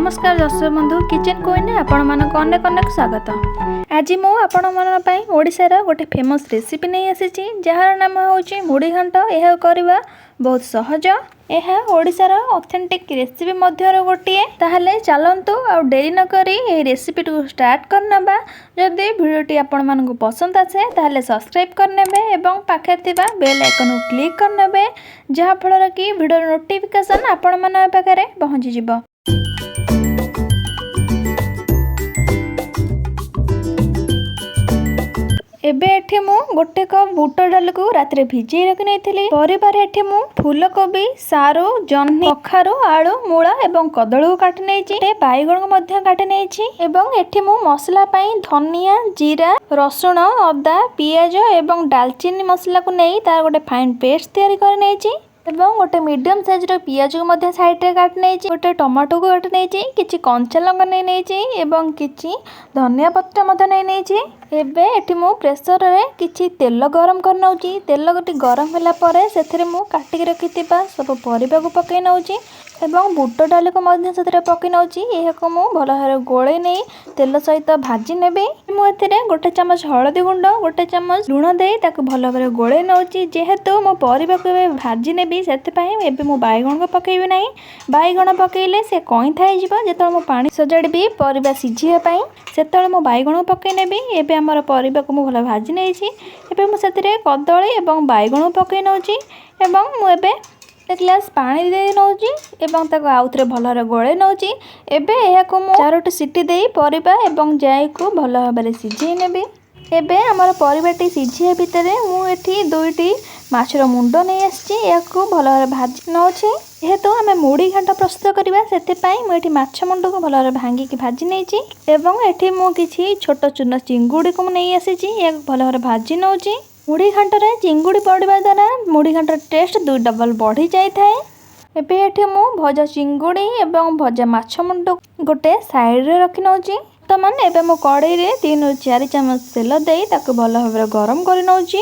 ନମସ୍କାର ଦର୍ଶକ ବନ୍ଧୁ, କିଚେନ୍ କୁଇନ୍ରେ ଆପଣମାନଙ୍କୁ ଅନେକ ଅନେକ ସ୍ୱାଗତ। ଆଜି ମୁଁ ଆପଣମାନଙ୍କ ପାଇଁ ଓଡ଼ିଶାର ଗୋଟେ ଫେମସ୍ ରେସିପି ନେଇ ଆସିଛି, ଯାହାର ନାମ ହେଉଛି ମୁଢ଼ି ଘାଣ୍ଟ। ଏହାକୁ କରିବା ବହୁତ ସହଜ। ଏହା ଓଡ଼ିଶାର ଅଥେଣ୍ଟିକ୍ ରେସିପି ମଧ୍ୟରୁ ଗୋଟିଏ। ତାହେଲେ ଚାଲନ୍ତୁ, ଆଉ ଡେରି ନକରି ଏହି ରେସିପିଟିକୁ ଷ୍ଟାର୍ଟ କରିନେବା। ଯଦି ଭିଡ଼ିଓଟି ଆପଣମାନଙ୍କୁ ପସନ୍ଦ ଆସେ, ତାହେଲେ ସବସ୍କ୍ରାଇବ୍ କରିନେବେ ଏବଂ ପାଖରେ ଥିବା ବେଲ୍ ଆଇକନ୍କୁ କ୍ଲିକ୍ କରିନେବେ, ଯାହାଫଳରେ କି ଭିଡ଼ିଓର ନୋଟିଫିକେସନ୍ ଆପଣମାନଙ୍କ ପାଖରେ ପହଞ୍ଚିଯିବ। ଏବେ ଏଠି ମୁଁ ଗୋଟେ କପ୍ ବୁଟ ଡାଲିକୁ ରାତିରେ ଭିଜେଇ ରଖି ନେଇଥିଲି। ପରିବାରେ ଏଠି ମୁଁ ଫୁଲକୋବି, ସାରୁ, ଜହ୍ନି, କଖାରୁ, ଆଳୁ, ମୂଳା ଏବଂ କଦଳୀକୁ କାଟି ନେଇଛି। ବାଇଗଣକୁ ମଧ୍ୟ କାଟି ନେଇଛି। ଏବଂ ଏଠି ମୁଁ ମସଲା ପାଇଁ ଧନିଆ, ଜିରା, ରସୁଣ, ଅଦା, ପିଆଜ ଏବଂ ଡାଲଚିନି ମସଲାକୁ ନେଇ ତାର ଗୋଟେ ଫାଇନ୍ ପେଷ୍ଟ ତିଆରି କରି ନେଇଛି। ଏବଂ ଗୋଟେ ମିଡ଼ିୟମ୍ ସାଇଜ୍ର ପିଆଜକୁ ମଧ୍ୟ ସାଇଡ଼୍ରେ କାଟି ନେଇଛି। ଗୋଟେ ଟମାଟୋକୁ କାଟି ନେଇଛି। କିଛି କଞ୍ଚା ଲଙ୍କା ନେଇ ନେଇଛି ଏବଂ କିଛି ଧନିଆ ପତ୍ର ମଧ୍ୟ ନେଇ ନେଇଛି। ଏବେ ଏଠି ମୁଁ ପ୍ରେସରରେ କିଛି ତେଲ ଗରମ କରି ନେଉଛି। ତେଲ ଗରମ ହେଲା ପରେ ସେଥିରେ ମୁଁ କାଟିକି ରଖିଥିବା ସବୁ ପରିବାକୁ ପକାଇ ନେଉଛି ଏବଂ ବୁଟ ଡାଲିକୁ ମଧ୍ୟ ସେଥିରେ ପକାଇ ନେଉଛି। ଏହାକୁ ମୁଁ ଭଲ ଭାବରେ ଗୋଳେଇ ନେଇ ତେଲ ସହିତ ଭାଜି ନେବି। ମୁଁ ଏଥିରେ ଗୋଟେ ଚାମଚ ହଳଦୀ ଗୁଣ୍ଡ, ଗୋଟେ ଚାମଚ ଲୁଣ ଦେଇ ତାକୁ ଭଲ ଭାବରେ ଗୋଳେଇ ନେଉଛି। ଯେହେତୁ ମୁଁ ପରିବାକୁ ଏବେ ଭାଜି ନେବି, ସେଥିପାଇଁ ଏବେ ମୁଁ ବାଇଗଣକୁ ପକାଇବି ନାହିଁ। ବାଇଗଣ ପକାଇଲେ ସେ କଇଁଥା ହେଇଯିବ। ଯେତେବେଳେ ମୁଁ ପାଣି ସଜାଡ଼ିବି ପରିବା ସିଝିବା ପାଇଁ, ସେତେବେଳେ ମୁଁ ବାଇଗଣକୁ ପକାଇ ନେବି। ଏବେ ଆମର ପରିବାକୁ ମୁଁ ଭଲ ଭାଜି ନେଇଛି। ଏବେ ମୁଁ ସେଥିରେ କଦଳୀ ଏବଂ ବାଇଗଣକୁ ପକାଇ ନେଉଛି ଏବଂ ମୁଁ ଏବେ ଗୋଟେ ଗ୍ଲାସ୍ ପାଣି ଦେଇ ନେଉଛି ଏବଂ ତାକୁ ଆଉଥରେ ଭଲ ଭାବରେ ଗୋଳେଇ ନେଉଛି। ଏବେ ଏହାକୁ ମୁଁ ଚାରୋଟି ସିଟି ଦେଇ ପରିବା ଏବଂ ଜାଇକୁ ଭଲ ଭାବରେ ସିଝେଇ ନେବି। ଏବେ ଆମର ପରିବାଟି ସିଝିବା ଭିତରେ ମୁଁ ଏଠି ଦୁଇଟି ମାଛର ମୁଣ୍ଡ ନେଇ ଆସିଛି। ଏହାକୁ ଭଲ ଭାବରେ ଭାଜି ନେଉଛି। ଯେହେତୁ ଆମେ ମୁଢ଼ି ଘାଣ୍ଟ ପ୍ରସ୍ତୁତ କରିବା, ସେଥିପାଇଁ ମୁଁ ଏଠି ମାଛ ମୁଣ୍ଡକୁ ଭଲ ଭାବରେ ଭାଙ୍ଗିକି ଭାଜି ନେଇଛି। ଏବଂ ଏଠି ମୁଁ କିଛି ଛୋଟ ଚୁନା ଚିଙ୍ଗୁଡ଼ିକୁ ମୁଁ ନେଇ ଆସିଛି। ଏହାକୁ ଭଲ ଭାବରେ ଭାଜି ନେଉଛି। ମୁଢ଼ି ଘାଣ୍ଟରେ ଚିଙ୍ଗୁଡ଼ି ପଡ଼ିବା ଦ୍ୱାରା ମୁଢ଼ି ଘାଣ୍ଟର ଟେଷ୍ଟ ଦୁଇ ଡବଲ ବଢ଼ି ଯାଇଥାଏ। ଏବେ ଏଠି ମୁଁ ଭଜା ଚିଙ୍ଗୁଡ଼ି ଏବଂ ଭଜା ମାଛ ମୁଣ୍ଡ ଗୋଟେ ସାଇଡ଼ରେ ରଖି ନେଉଛି। ବର୍ତ୍ତମାନ ଏବେ ମୁଁ କଡ଼େଇରେ 3ରୁ 4 ଚାମଚ ତେଲ ଦେଇ ତାକୁ ଭଲ ଭାବରେ ଗରମ କରି ନେଉଛି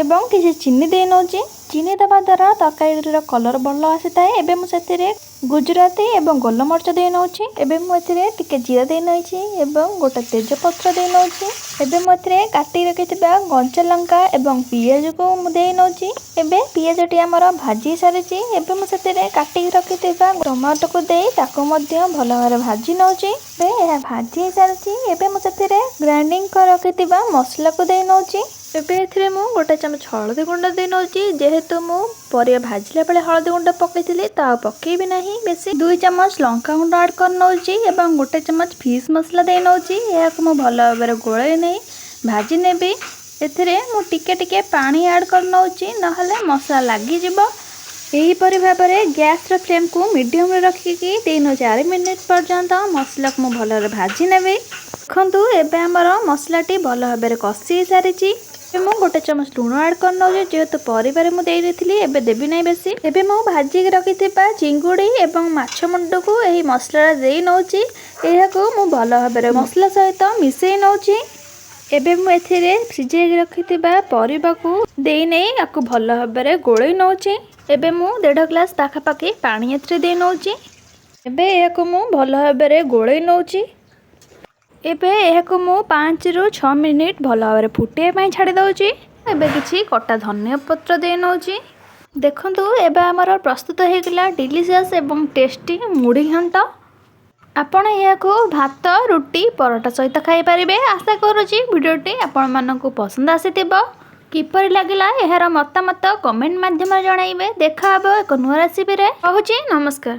ଏବଂ କିଛି ଚିନି ଦେଇ ନେଉଛି। ଚିନି ଦେବା ଦ୍ୱାରା ତରକାରୀର କଲର୍ ଭଲ ଆସିଥାଏ। ଏବେ ମୁଁ ସେଥିରେ ଗୁଜୁରାତି ଏବଂ ଗୋଲମରିଚ ଦେଇ ନେଉଛି। ଏବେ ମୁଁ ଏଥିରେ ଟିକେ ଜିରା ଦେଇ ନେଇଛି ଏବଂ ଗୋଟେ ତେଜପତ୍ର ଦେଇ ନେଉଛି। ଏବେ ମୁଁ ଏଥିରେ କାଟି ରଖିଥିବା କଞ୍ଚା ଲଙ୍କା ଏବଂ ପିଆଜକୁ ମୁଁ ଦେଇ ନେଉଛି। ଏବେ ପିଆଜଟି ଆମର ଭାଜି ସାରିଛି। ଏବେ ମୁଁ ସେଥିରେ କାଟିକି ରଖିଥିବା ଟମାଟୋକୁ ଦେଇ ତାକୁ ମଧ୍ୟ ଭଲ ଭାବରେ ଭାଜି ନେଉଛି। ଏବେ ଏହା ଭାଜି ହେଇସାରିଛି। ଏବେ ମୁଁ ସେଥିରେ ଗ୍ରାଇଣ୍ଡିଙ୍ଗ କରି ରଖିଥିବା ମସଲାକୁ ଦେଇ ନେଉଛି। ଏବେ ଏଥିରେ ମୁଁ ଗୋଟେ ଚାମଚ ହଳଦୀ ଗୁଣ୍ଡ ଦେଇ ନେଉଛି। ଯେହେତୁ ମୁଁ ପରିବା ଭାଜିଲା ବେଳେ ହଳଦୀ ଗୁଣ୍ଡ ପକାଇଥିଲି, ତ ଆଉ ପକାଇବି ନାହିଁ ବେଶୀ। 2 ଚାମଚ ଲଙ୍କା ଗୁଣ୍ଡ ଆଡ଼୍ କରି ନେଉଛି ଏବଂ ଗୋଟେ ଚାମଚ ଫିସ୍ ମସଲା ଦେଇ ନେଉଛି। ଏହାକୁ ମୁଁ ଭଲ ଭାବରେ ଗୋଳେଇ ନେଇ ଭାଜି ନେବି। ଏଥିରେ ମୁଁ ଟିକେ ଟିକେ ପାଣି ଆଡ଼୍ କରି ନେଉଛି, ନହେଲେ ମସଲା ଲାଗିଯିବ। ଏହିପରି ଭାବରେ ଗ୍ୟାସ୍ର ଫ୍ଲେମ୍କୁ ମିଡ଼ିୟମରେ ରଖିକି 3ରୁ 4 ମିନିଟ୍ ପର୍ଯ୍ୟନ୍ତ ମସଲାକୁ ମୁଁ ଭଲରେ ଭାଜି ନେବି। ଦେଖନ୍ତୁ, ଏବେ ଆମର ମସଲାଟି ଭଲ ଭାବରେ କଷି ହେଇସାରିଛି। ଏବେ ମୁଁ ଗୋଟେ ଚାମଚ ଲୁଣ ଆଡ଼୍ କରି ନେଉଛି। ଯେହେତୁ ପରିବାରେ ମୁଁ ଦେଇଦେଇଥିଲି, ଏବେ ଦେବି ନାହିଁ ବେଶୀ। ଏବେ ମୁଁ ଭାଜିକି ରଖିଥିବା ଚିଙ୍ଗୁଡ଼ି ଏବଂ ମାଛ ମୁଣ୍ଡକୁ ଏହି ମସଲାରେ ଦେଇ ନେଉଛି। ଏହାକୁ ମୁଁ ଭଲ ଭାବରେ ମସଲା ସହିତ ମିଶାଇ ନେଉଛି। ଏବେ ମୁଁ ଏଥିରେ ସିଝେଇକି ରଖିଥିବା ପରିବାକୁ ଦେଇ ନେଇ ଆକୁ ଭଲ ଭାବରେ ଗୋଳେଇ ନେଉଛି। ଏବେ ମୁଁ ଦେଢ଼ ଗ୍ଲାସ୍ ପାଖାପାଖି ପାଣି ଏଥିରେ ଦେଇ ନେଉଛି। ଏବେ ଏହାକୁ ମୁଁ ଭଲ ଭାବରେ ଗୋଳେଇ ନେଉଛି। ଏବେ ଏହାକୁ ମୁଁ 5ରୁ 6 ମିନିଟ୍ ଭଲ ଭାବରେ ଫୁଟିବା ପାଇଁ ଛାଡ଼ି ଦେଉଛି। ଏବେ କିଛି କଟା ଧନିଆ ପତ୍ର ଦେଇ ନେଉଛି। ଦେଖନ୍ତୁ, ଏବେ ଆମର ପ୍ରସ୍ତୁତ ହେଇଗଲା ଡେଲିସିୟସ୍ ଏବଂ ଟେଷ୍ଟି ମୁଢ଼ି ଘାଣ୍ଟ। ଆପଣ ଏହାକୁ ଭାତ, ରୁଟି, ପରଟା ସହିତ ଖାଇପାରିବେ। ଆଶା କରୁଛି ଭିଡ଼ିଓଟି ଆପଣମାନଙ୍କୁ ପସନ୍ଦ ଆସିଥିବ। କିପରି ଲାଗିଲା, ଏହାର ମତାମତ କମେଣ୍ଟ ମାଧ୍ୟମରେ ଜଣାଇବେ। ଦେଖା ହେବ ଏକ ନୂଆ ରେସିପିରେ। ରହୁଛି, ନମସ୍କାର।